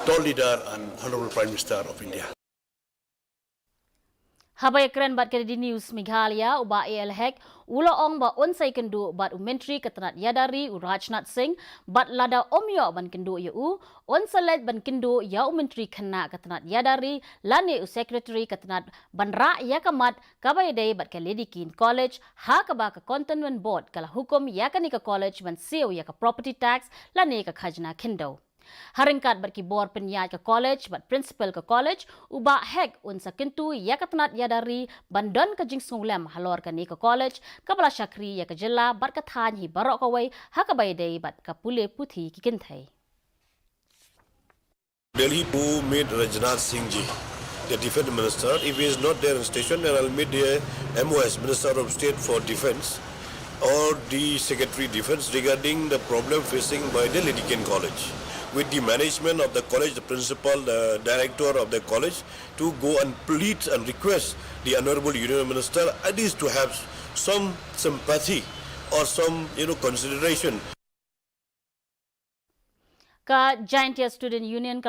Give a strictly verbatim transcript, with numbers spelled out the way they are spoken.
Tall leader and Honorable Prime Minister of India. Haba ïakren bad ka D D News Meghalaya, u Bah A L Hek u la ong ba un sa ïakynduh bad u Myntri ka tnat ïada ri u Rajnath Singh, bad lada um ïoh ban kynduh ïa u, un sa leit ban kynduh ïa u Myntri khynnah ka tnat ïada ri lane u Secretary ka tnat ban rah ïa ka mat kaba ïadei bad ka Lady Keane College, ha kaba ka Cantonment Board ka la hukum ïa kane ka college ban siew ïa ka property tax lane ka khajna khyndew. Ha ryngkat bad ki bor pynïaid ka college bad principal ka college, u Bah Hek un sa kyntu ïa ka tnat ïada ri ban don ka jingsngewlem halor kane ka college kaba la shakri ïa ka jylla bad ka thaiñ hi baroh kawei ha kaba ïadei bad ka pule puthi ki kynthei. Delhi to meet Rajnath Singh ji, the defense minister. If he is not there in station, then I'll meet the M O S, Minister of State for Defense, or the Secretary Defense regarding the problem facing by the Lady Keane College. With the management of the college, the principal, the director of the college, to go and plead and request the Honorable Union Minister at least to have some sympathy or some, you know, consideration. Ka Jaintia Student Union ka la